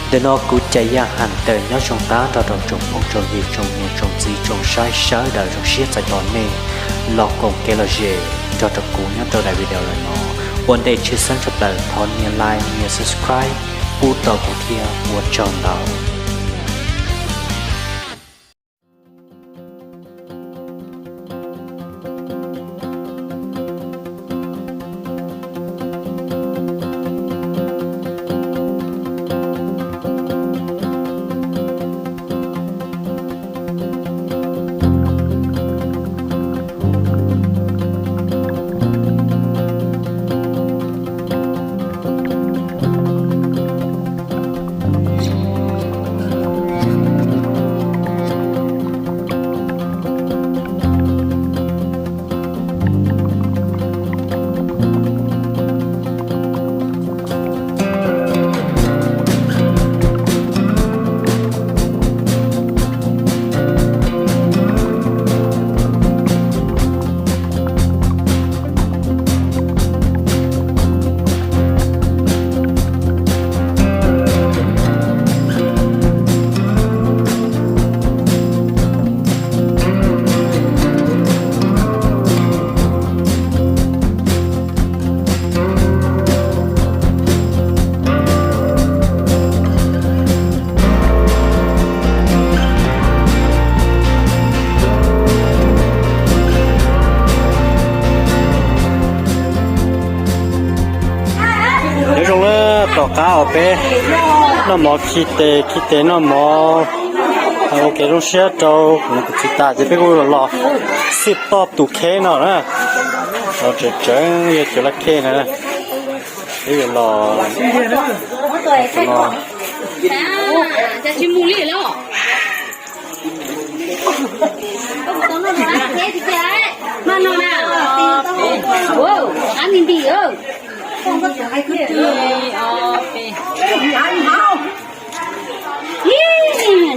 Ntawm no kuv Caiv Yaj Ham Tawm nyob zoo qab nrog rau tsoom phooj tsoom ywg tsoom niam tsoom txiv tsoom saib sawv daws, zoo siab txais tos nej los koom kev lom zem nrog rau kuv nyob rau daim video lawm no. Ua ntej tshwj xeeb tshaj plaws thov nias like nias subscribe pub tau kuv thiab, ua tsaug ntau. Nyob zoo na, tom qab uas peb noj mov khi tes khi tes noj mov ua kev zoo siab rau kuv niam kuv txiv tas ces peb kuj los xij poj tus kheb no na. Los tseem tseem yog cov laj khej na, peb yuav los no.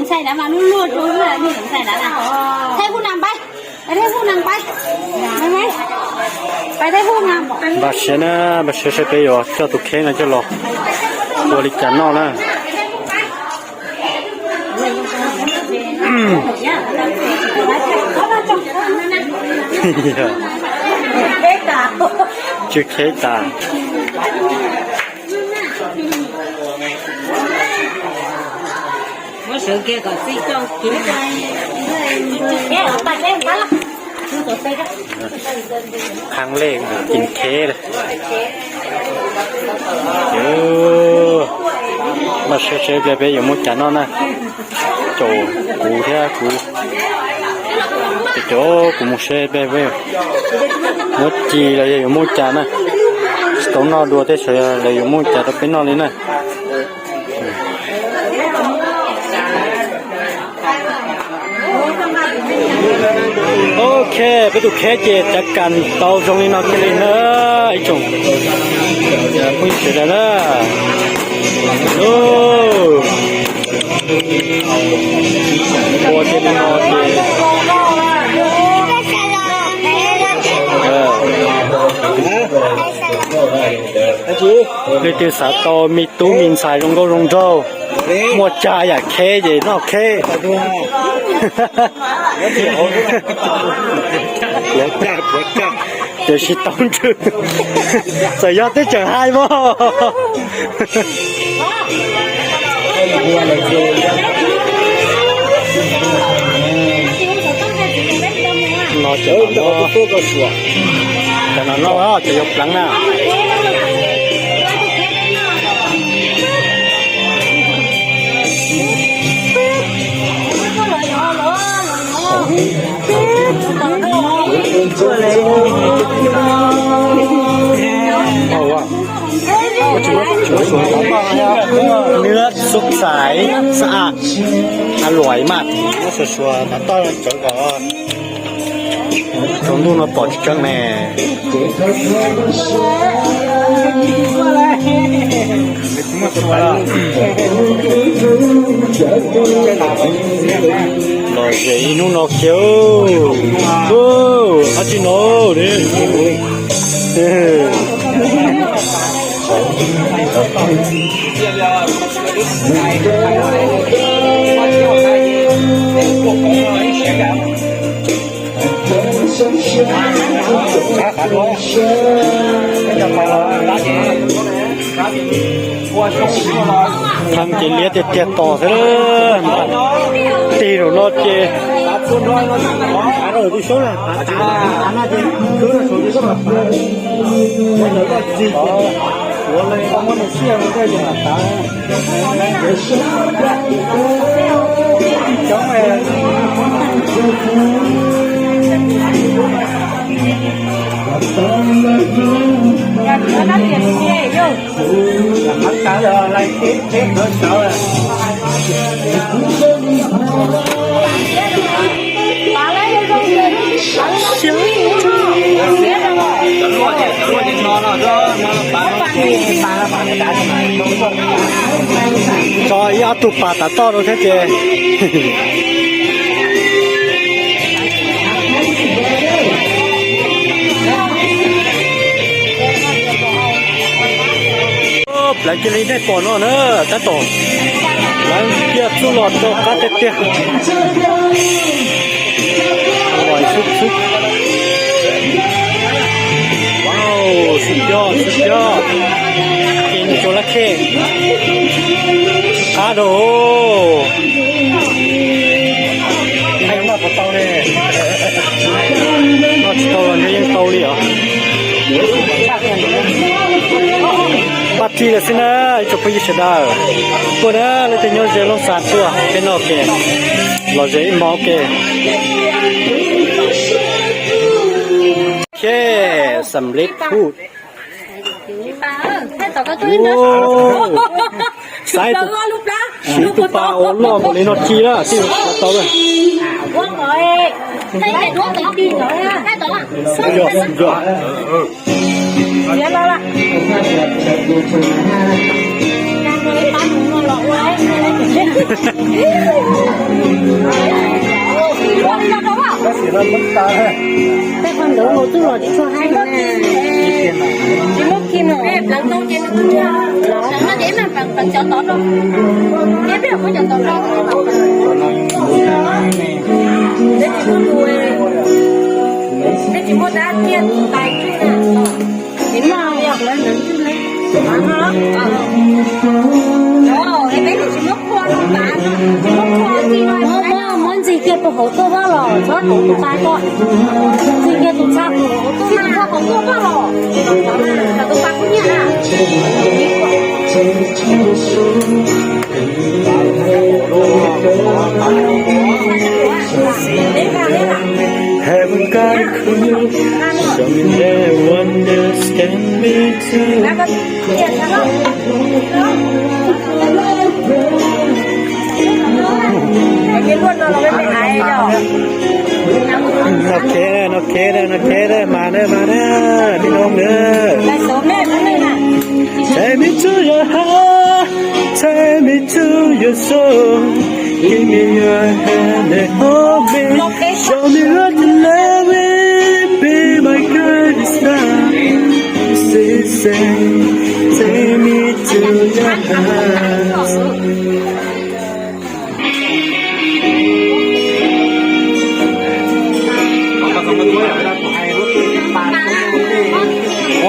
Ntshai na mas lub luaj rau, ntshai na na. Thaij hub na pab, thaij hub na pab, pab thaij hub na. Npaj siab na, npaj siab saib peb yuav coj tus kheb no coj los ua li cas noj na. Tsw kheb tas. Qhab lej kin kheb lawm. Npaj siab seb pliag peb yuav muaj cas noj na. Caum kuv thiab kuv, caum kuv mus seb peb muab ci los yog yuav muaj cas na. Tsis tau noj dua tej zaum lawv yuav muaj cas rau peb noj li na. Ok, peb tus kheb ces cav kas tau zoo li no kiag li na ib tsoom phooj ywg sawv daws na. Ua kiag li no ces leej twg xav tau me tub me ntxhais zoo nkauj zoo nraug, muaj tsa yam kheb ces noj kheb. Tiam sis tau ntswg, txawm yog twb tseem hais mog. No cov no, cov no noj ces yuav pleev na. Nws xub xaiv xab a, a luam mas. Suav suav nov toj tsawv kom tsaus ntuj no pom tsis tseeb ne. Lom zem ib hnub no kiag. Dab tsi no ne? Thaj ces liab tiag tiag tos xwb, tig zaum no ces Tso ib ob tug pas tav toj rau thiab ces. Plawv cia li nej pom no na, tab tom lawv cia txuj los rau qab tiag tiag. Wow, xwb coj, xwb coj. Ces nws tsuas lab khej. Qab rau. Noj tsis tau ne. Noj tsis tau los nws yeej tau li os. Paj tsib lawm xwb na, ib tsoom phooj ywg sawv daws. Tuaj na, leej twg nyob ze Looj Xas tuaj, peb noj ke, los ze ib hmos ke. Ok, xam lib phut. Saib, siv tus pas uas loj npaum li no ci lawm, tij tau lawm. Yog, yog. Tej qhov ntawd mus txuj los tsis tshua hais na. Tsis muaj khi no. Plawv tau ces nws kuj tshua. Plawv no ces ib mag plawv cov tod rau. Ces peb muab cov tod rau. Peb tsis muaj lus, peb tsis muaj dab kiag tais tswj na. Tsis muaj yog lawv ntawd tswj ne. Muab ntxig kiag tus hauv tuaj vaj los txhob hauv tus tais ko. Ntxig kiag tus txha hauv tuaj, tus txha hauv tuaj vaj los. Tus tais kuj nyiam na. Haven't got a clue, so many that understand me too. No kheb, no kheb, no kheb, mas na, mas na, tij Noog na. Take me to your heart, take me to your soul. Give me your hand and hold me. Show me what you love it. Be my guiding star. Say, say, take me to your heart.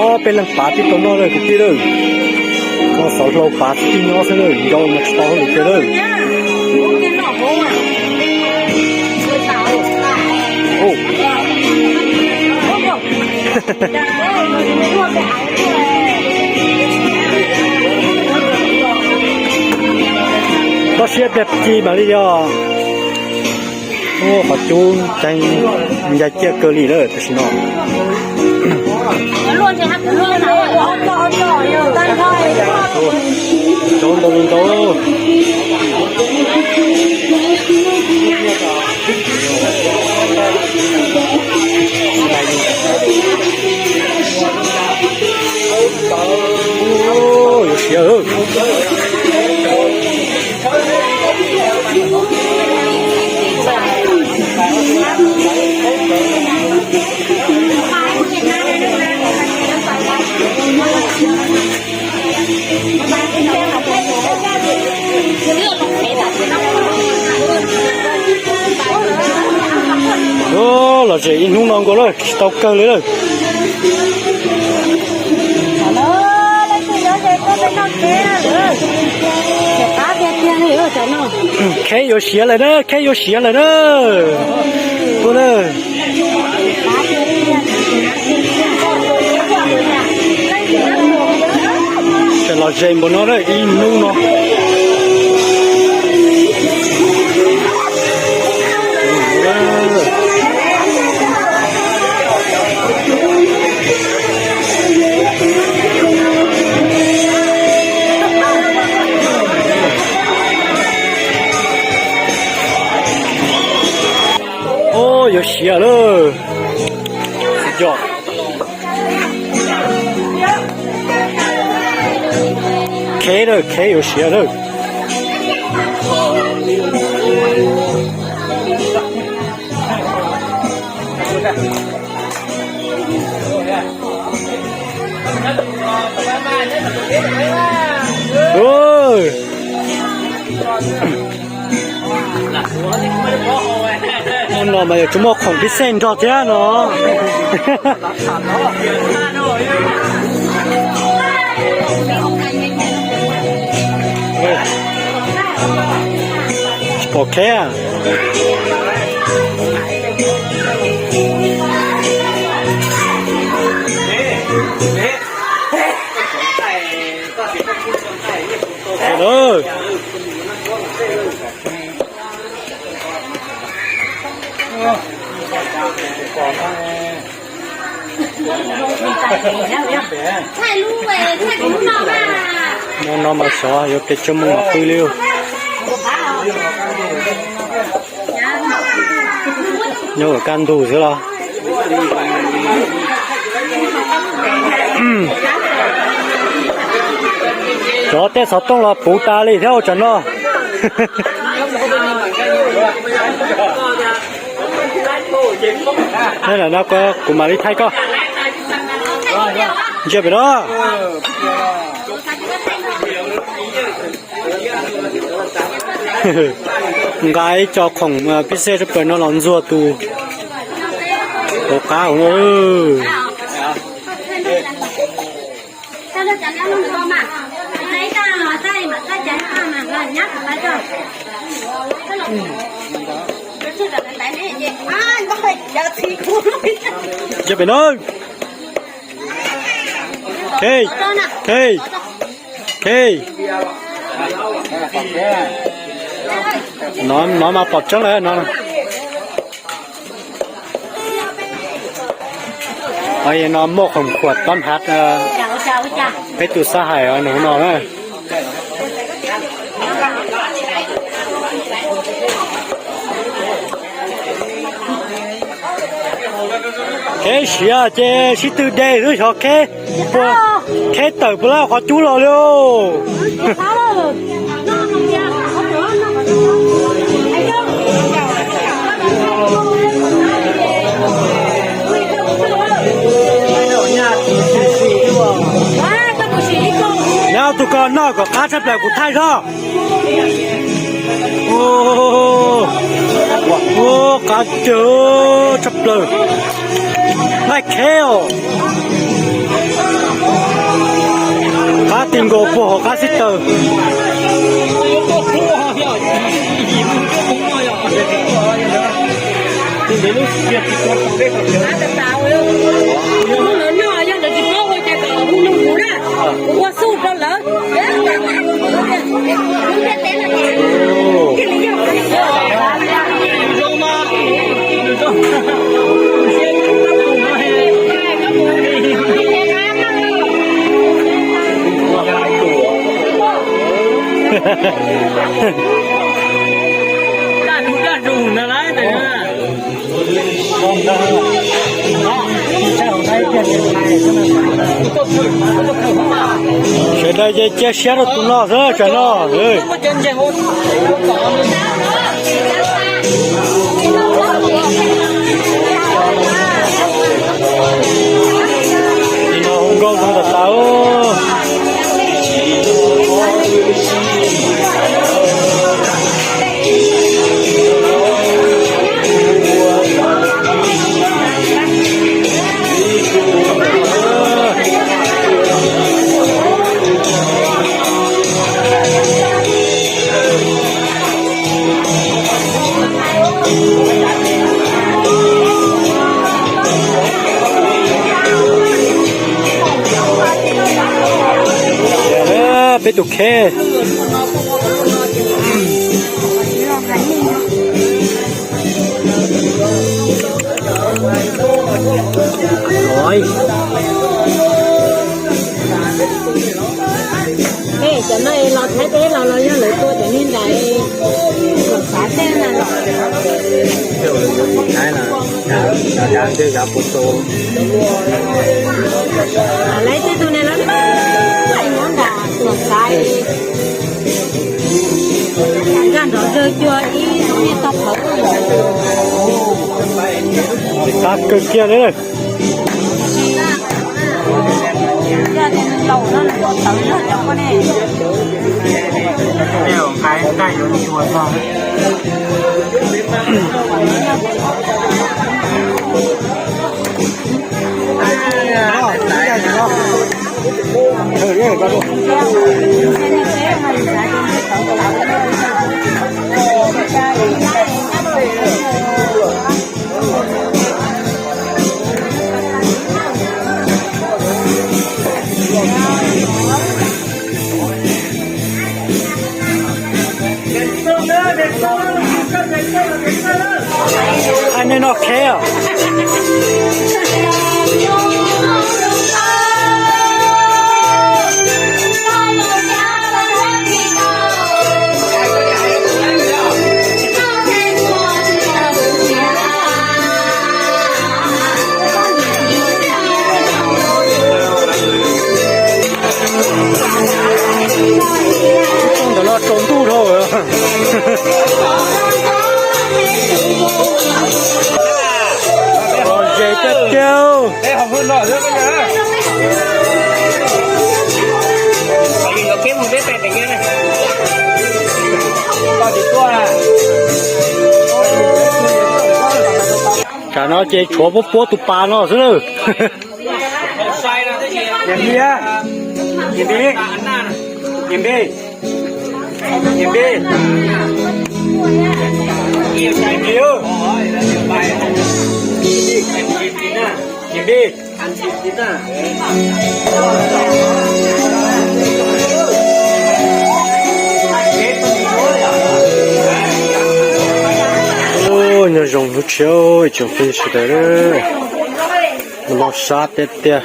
Ob peb leeg pav tib tau noj lawm kwv tij lawm. Koj xav hlau pav tib nyob xwb lawm, yau mas tsis tau hauj lwm kiag lawm. Koj siab tiag ci mam li yog. Qhov cub ceev, ncaig ciaj kawg li lawm tam sim no. Cov ntau li ntau. Yuav siav. Los ze ib hnub no nkaus lawm, tsis tau kawg li lawm. Kheb yuav siav lawm na, kheb yuav siav lawm na. Ua na. Los ze npaum no na, ib hnub no. Yuav siav lawm. Suv yog. Kheb lawm, kheb yuav siav lawm. No mas yuav tsum muaj khoom pib xej nrog thiab no. Tsis pom kheb. No mas xyov yuav pes tsawg mus pw li. Nyob kaj ntug xwb los. Cov tej xov tooj los puv tas li thiab ua tsam no. Kuv mam li thaij koj. Ntsia pem no. Nqa ib co khoom pib xej tshaj plaws no los ntxuag tus hauv qab hauv no. Ntsia pem no. Kheb, kheb, kheb. No, no mas pom tseeb lawm no. No muaj khoom khuam tob hav, peb tus xab hais nug no na. Kheb siav ces sib tw de xwb, xyov kheb, kheb tawm puas lab qhov cub los li. Nyob tus ko noj kom qab tshaj plaws kuv thaij zog. Ua qab cawv tshaj plaws. Nqaij kheb os. Qab ti nkaus puag hauv qab xib taws. Sawv daws ces cia siab rau tus no xwb tsam no. Nim no hu nkauj zoo tas tas. Tus khe. Oj, cov no los Thaib teb los los yog lawv tua cov niag ntais los xav tej na los. Lawv tej tus ne los nyob nram los xav nkag nrov zawg cua ib lub niag tau qhawv. Qab kawg kiag li. Ai, nej noj kheb os. Ntawm no tsaus ntuj dhau. Ze tiag tiag. Tsam no ces tshuav puab puab tus pas no xwb lawm. Nyiam npi, nyiam npi, nyiam npi, nyiam npi, nyiam npi, nyiam npi. Nyob zoo hnub tshiab ib tsoom phooj ywg sawv daws, noj sab tiag tiag.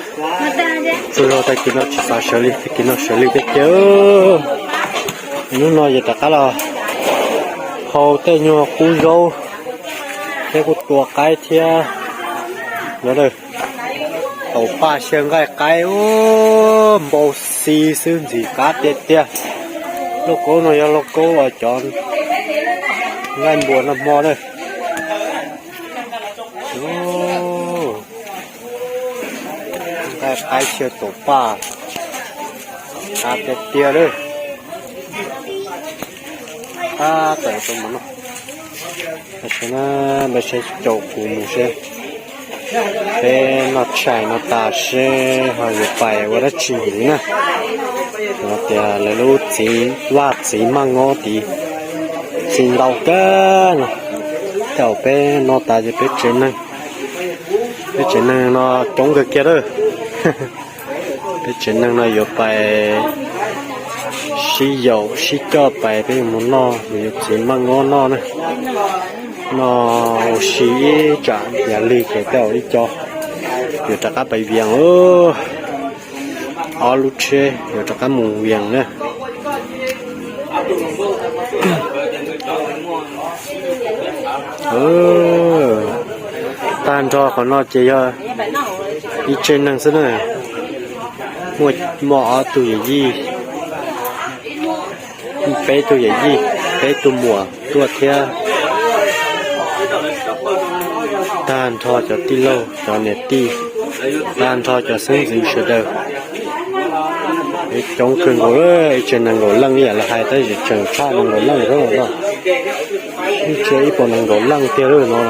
Tsaug zog tag kis no tsis xav sawv li, tag kis no sawv li tiag tiag. Hnub no yog rov qab los hau tej nyuag qub zaub thiab kuj tua qaib thiab. Nov, taum paj xyaw nqaij qaib, npau xi xwb, ntxim qab tiag tiag. Lauj kaub no yog lauj kaub uas cov nqaij npua noj hmo na. Nqaij qaib xyaw taum paj, qab tiag tiag lawm. Tab tom tau mus noj. Tam sim no peb sawv caum kuv mus seb, peb noj tshais no tas seb ho yuav pais ua dab tsi ntxiv na. No tias lawv lub txiv vaj txiv maj ngob tid, txiv ntau kawg no. Tej zaum peb noj tas ces peb tsev neeg, peb tsev neeg no coob kawg kiag lawm. Peb tsev neeg no yuav pais sib yaum sib coj pais, peb yuav mus noj, mus yuav txiv maj ngob noj na. Noj ua si ib tsam yav lig ces tej zaum ib co yuav rov qab pais Vias. Ob lub tsheb yuav rov qab mus Vias na. Tag nrho qhov no ces yog ib tsev neeg xwb na. Muaj, muaj ob tug yawm yij, peb tug yawm yij, peb tug muam tuaj thiab. Tag nrho cov tij laug, cov niam tij, tag nrho cov xeeb ntxwv sawv daws. Coob kawg nkaus, ib tsev nees nkaum leej ib yam li hais, tab sis tseem tshaj nees nkaum leej thiab no. Ib tsev ib puas nees nkaum leej tiag lawm no.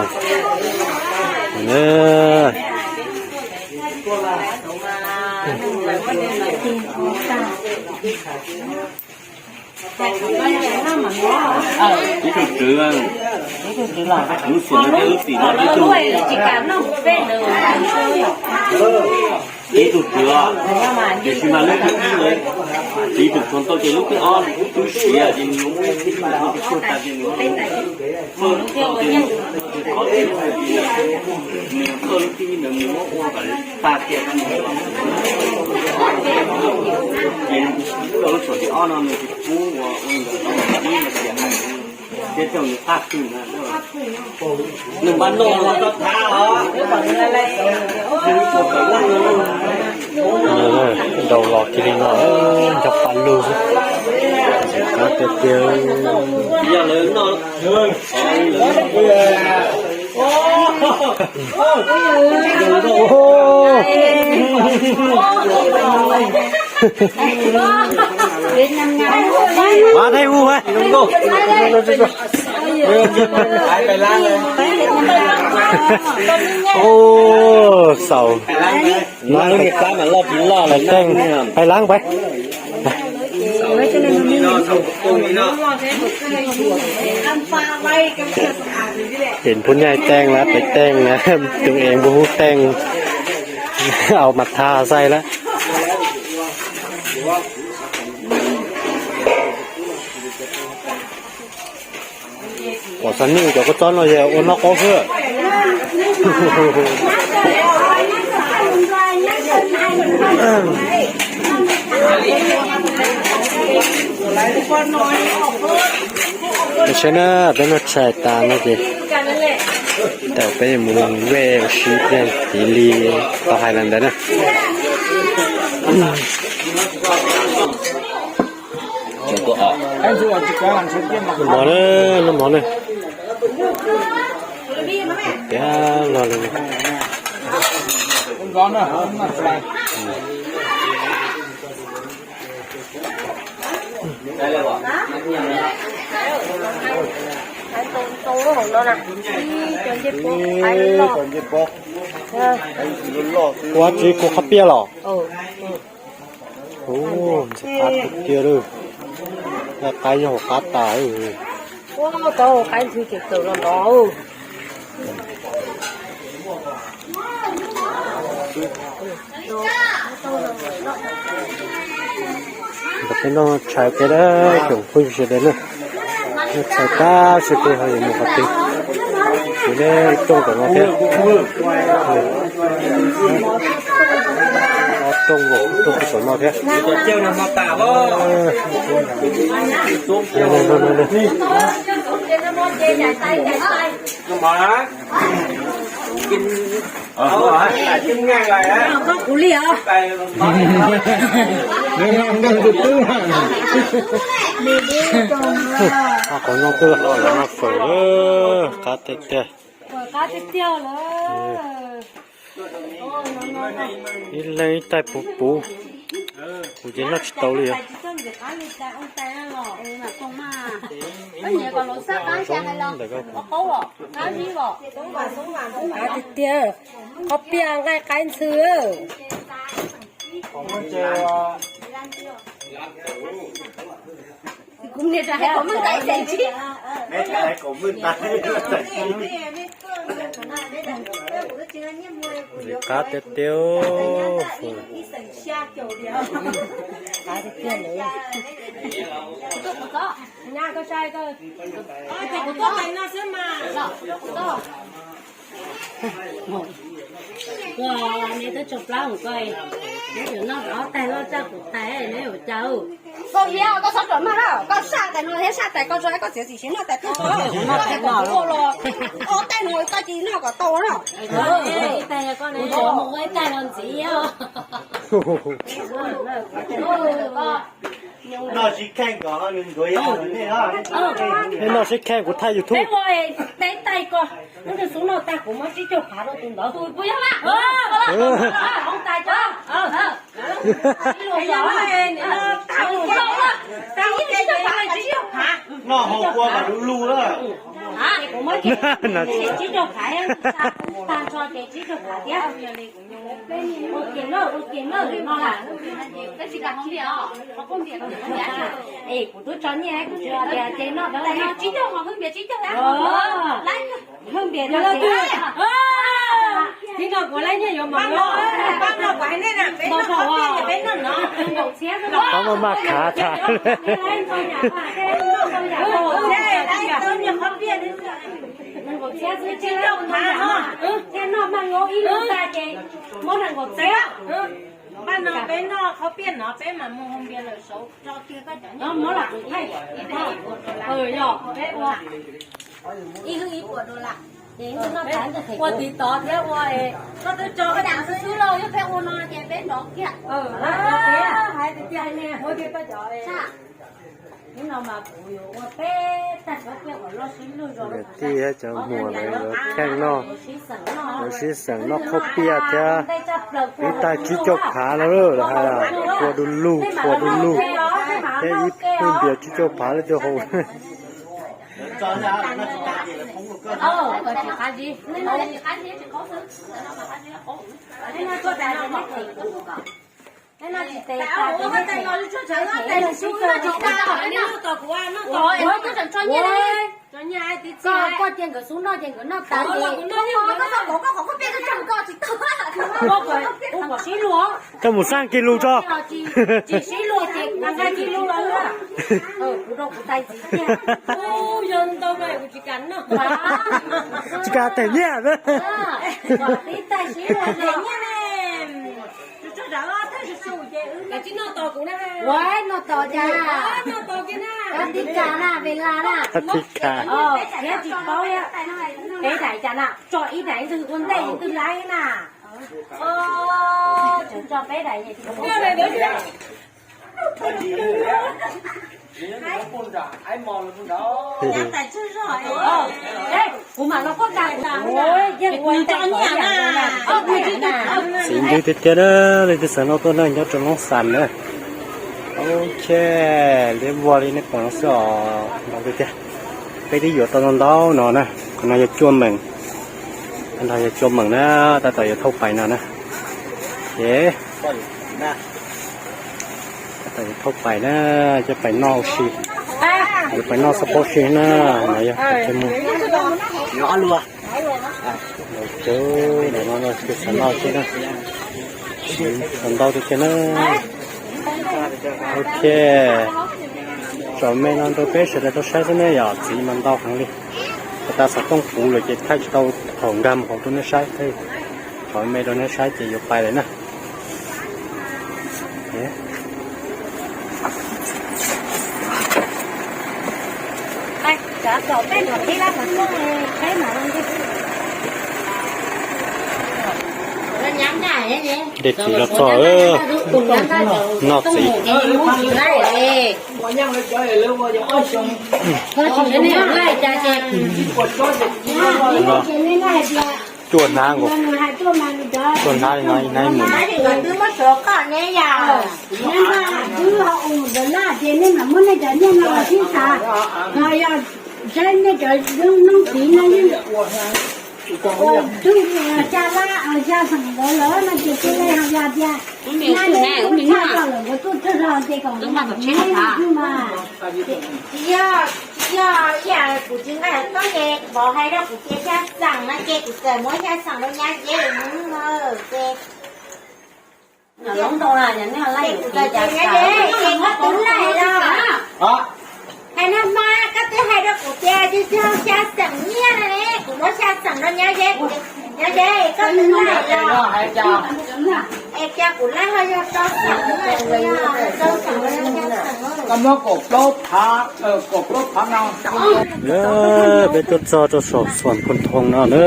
Ib tug tswv, lub xim no thiab lub xim no ib tug. Ib tug twg, tiam sis mas lub thib ib lawm, txiv tus txog ntau ces lub thib ob twb siav ces nws mus ib tug tuag tas ces nws mus fawj tau ces nws qhov twg nws fawj lub thib ib ntawd nws muab ua kom tag kiag ces lub thib ob no nws tsis pub ua ua ntawm tau ib no tias hais tias tau nws qab twg na. Nws npaj noj los tau thav os. Nrau los kiag li no, nrog pa lug xwb. Ntxim qab tiag tiag. Yog lawv noj. Ua thaij ub, xaus. Pais laab pais. Pem Phub Nyaij teej lawm, pem teej lawm, tus ev npua hub teej, au mas tha xaij lawm. Pom xav nij cov kua txob no yog ua noj qaub xwb. Saib na, peb noj tshais tas no ces thaum peb mus vej ua si thiaj tiv li tau hais los ntawd na. Mov na, noj mov na. Tiag los li. Ua tsis kua qhov piaj los? Ntxim qab tiag tiag lawm. Qaib nyob hauv qab tas. Tau qaib ntxhw ces txawm los ntov. Ntawm peb noj tshais peb dab tsoom phooj ywg sawv daws na, noj tshais tab sis peb ho yuav mus qhov twg, kuv neb rooj tom no thiab. Ob rooj, rooj tom no thiab. Qhov no twb los noj fawm, qab tiag tiag. Ib leeg ib taig puv puv, kuv ces noj tsis tau li os. Ntawm ko tiag tiag, qhov piaj nqaij qaib ntxhw. Qab tiag tiag. Koj niam twb tso plaub hwm koj, neb yuav noj ob taig loj tshaj kuv taig, neb yuav cas? Koj txhob rov noj na, koj saj tais no thiab saj tais koj tso, koj txiav txim siab noj tais koj, noj tais kuv tuaj los ob taig no koj cia li noj kom tau na. Ib taig koj mus ua ib taig los ntxiv. Noj sib kheej kom nws ntuav yam nej os. Noj sib kheej kuv thaij YouTube. Peb ua peb taig ko, hnub twg xub noj tag kuv muab tsib caug phav rau tus ntawd. Kuv yog hoob tais ko. Noj hauv kua mas du lug lawm. Kuv muab tsib caug phav, tag nrho ces tsib caug phav thiab. Ua ke na, ua ke na, no. Es kuv twb tso nyiaj, kuv tsis hais tias ces noj tau, noj tsib caug, hwj npias tsib caug, hwj npias no ces Pab no kuv hais nej na, peb noj qhob piaj, peb noj no. Pab no maj khav tas. Pab no peb noj qhob piaj no, peb mam mus hu npias lawm saud tso kiag koj cov nyob. Ib hnub ib puas dollar. Ua tiv tov thiab ua, koj twb tso koj cov xub xub lauj, yog peb ua no ces peb nrov kiag. Hais tiag tiag ne, ua kiag koj cov. Hnub no mas kuv yuav ua peb tag qhob piaj kom loj sib luag zog. Niam tij thiab cov muam lawv yuav kheej noj, lawv sib xeem noj qhob piaj thiab. Ib tag tsib caug phav no lawm hais, ua du lug, ua du lug, thiab ib pawg npias tsib caug phav lawm twb haus. Koj cia nkawd xub noj ces nkawd noj tas. Koj mus xaj kiag lus tso. Tsis sib luag ces kuv nqa kiag lus los. Kuv rau kuv tais ntxiv tiag. Tsis kam tes nyiaj. Ua noj tos cas, koj tib kas na, ve la na. Thiab tsis paub, peb daim cas na, tso ib daim ntwg ua ntej ntwg laib na. Tseem tso peb daim. Kuv mam los koj tas. Txiv ntxwv tiag tiag na, leej twg xav noj tuaj na, nyob rau Loob Xas na. Ok, liab vog li nej pom no xwb os, ntau tiag tiag. Peb twb yuav tau ntau ntau no na, qhov no yog cua meem, qhov no yog cua meem na, tab tom yuav thauj pais no na. Ces tab tom yuav thauj pais na, coj pais noj ua si, yuav pais noj xab pob si na, no yog cua meem. Ntau no xav noj thiab na, siv ntau tiag tiag na. Ok, tsom me no rau peb sawv daws tau saib xwb ne, yog txiv mas ntau heev li. Puas tas xov tooj puv lawm ces thaij tsis tau thaum nkag mus hauv rau nej saib, tsom me rau nej saib ces yuav pais lawm na. Dej txiv los txog, noj txiv. Cuaj hnab nkaus, cuaj hnab li no ib hnab ib mus. Tsis yog, tsis yog ib yam kuv tsis nqa koj ces kuv hais rau kuv tias xya xeem no ces kuv txawm muab xya xeem rau nyab Zeb mus ces kuv txawm tias nyab Zeb ces koj twb laim los. Hais no mas koj twb hais rau kuv tias tsis yog xya xeem nyiaj ne, kuv muab xya xeem rau nyab Zeb, nyab Zeb koj twb laim los. Es cas kuv laij ho yog rau xeem, rau xeem, rau xeem. Peb tuaj txog rau saum Xuam Phu Thoo no na,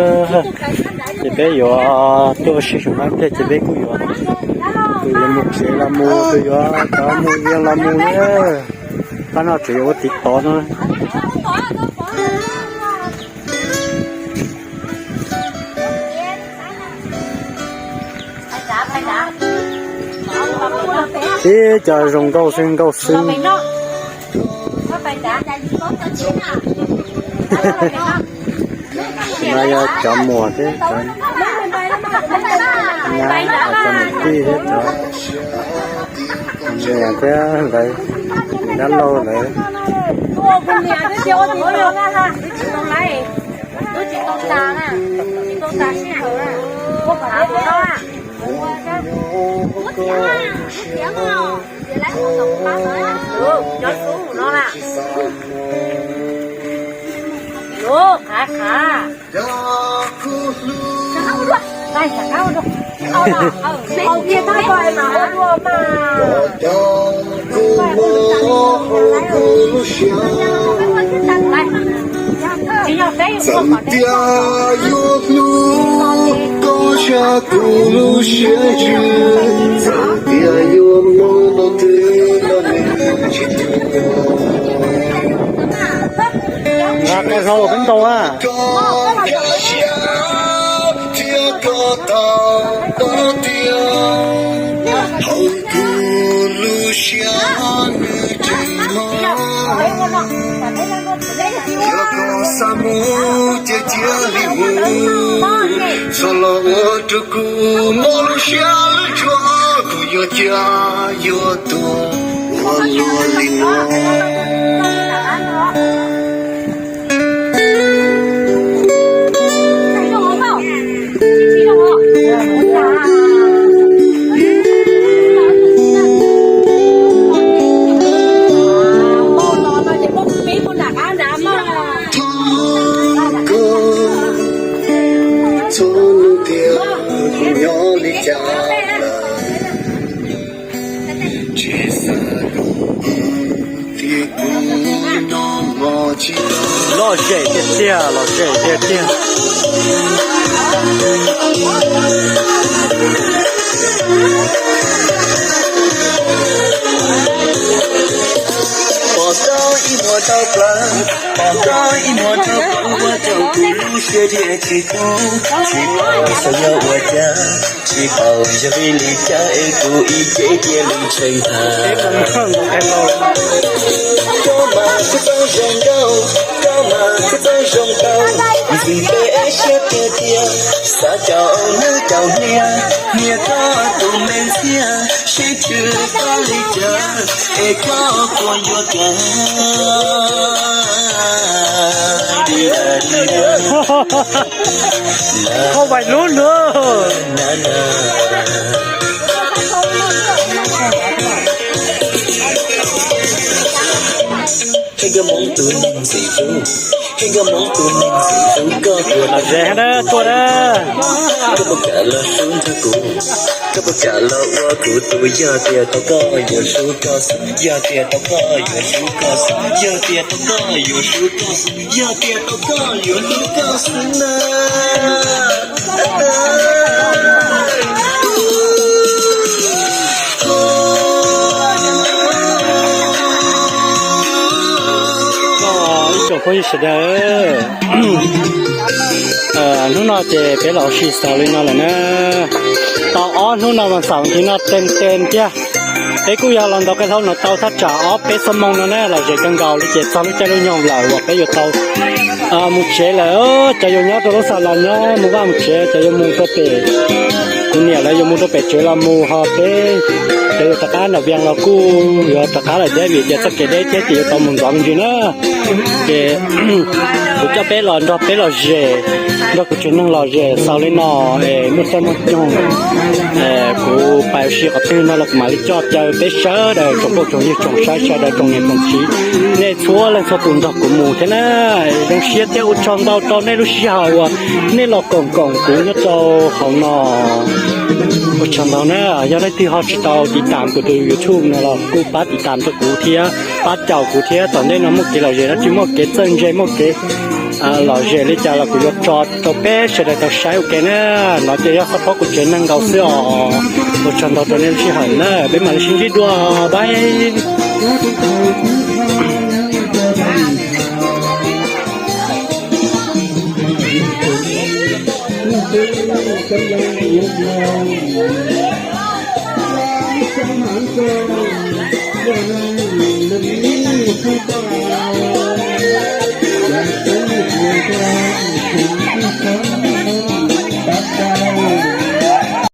ces peb yuav tuaj ua si saum no ib pliag ces peb kuj yuav, tus yuav mus tsev los mus, tus yuav cov mus yees los mus na. Pab no tseem yuav ua tiv tov no. Ib co zoo nkauj xwb nkauj xwb. No yog cov muam thiab cov nyab, cov niam tij thiab cov niam thiab lawv, niam dab laug lawv. Ua kuv niam twb tsis ua tiv tov na ha, twb tsis tau tas na, tsis tau tas sij hawm na. Cov xub no na. Lub qhav qhav. Txawm tias yuav hlub koj tshaj kuv lub siab ntsws, txawm tias yuav mus rau twg los nws tsis tu. Nqa qe hlau peb ntaus a. Koj kaj siab thiab koj tau pom tias hauv kuv lub siab nws tseem hlob. Yog koj xav mus ces cia li mus, txhob los ua rau kuv mob lub siab lub ntsws, kuv yuav cia yuav tuag ua luaj li no. Thov koj txhob nug tias kuv nyob li cas lawm. Lom zem tiag tiag, lom zem tiag tiag. Pom koj ib muag tau plaws, pom koj ib muag tau plaws ua rau kuv lub siab dhia tsis tau, tsis paub xyov yog ua cas. Tsis paub yog vim li cas es kuv ib ce cia li ntshai ntag. Koj mas kuj txawj zoo nkauj, koj mas kuj txawj zoo tau, ntxim peb siab tiag tiag, xav caum hnub caum hnia, hnia koj tus me ntxhiab, seb tswv koj li cas, es koj puas yuav tiag. Không phải lúa nữa. Koj mus tus neeg ntxim hlub, koj mus tus neeg ntxim hlub, koj puas kam los hlub nrog kuv, koj puas kam los ua kuv tus, yog tias tau koj yuav hlub koj xwb, yog tias tau koj yuav hlub koj xwb, yog tias tau koj yuav hlub koj xwb, yog tias tau koj yuav hlub koj xwb na. Ib tsoom phooj ywg sawv daws, hnub no ces peb los ua si xaus li no lawm na. Tau ob hnub no mas xaus ntxiv no tes tes thiab. Peb kuj yog los ntaus qe hlau no tau thaj tsam ob peb xuab moos no na, lom zem kawg nkaus li ces txog lub caij lub nyoog lawm uas peb yuav tau mus tsev lawm. Cov yuav nyob rau lub xa los nyob mus vaj mus tsev, cov yuav mus rau pem, kuv niam lawv yuav mus rau pem tsev los mus, ho peb cov yuav rov qab nram Vias los kuj yuav rov qab lawm thiab vim tias txoj kev deb thiab ces yuav tau mus ntxov me ntsis na. Ces kuv coj peb los nrog peb lom zem, nrog kuv tsev neeg lom zem xaus li no es muaj caij muaj nyoog kuv pais ua si qhov twg no los kuv mam li coj caw peb sawv daws tsoom phooj tsoom ywg tsoom saib sawv daws tsoom niam tsoom txiv, nej txhua leej txhua tus nrog kuv mus thiab na. Zoo siab thiab ua tsaug ntau rau nej lub sij hawm uas nej los koom koom kuv nyob rau hauv no. Ua tsaug ntau na, yog leej twg ho tsis tau tiv tam kuv tus YouTube no los kuj pab tiv tam rau kuv thiab, pab caum kuv thiab. Tom ntej no muaj kev lom zem dab tsi, muaj kev txawj ntse, muaj kev lom zem li cas los kuv yuav tso rau peb sawv daws tau saib ua ke na. No ces yog xab phob kuv tsev neeg nkaus xwb os. Ua tsaug ntau rau nej lub sij hawm na, peb mam li sib ntsib dua, bye.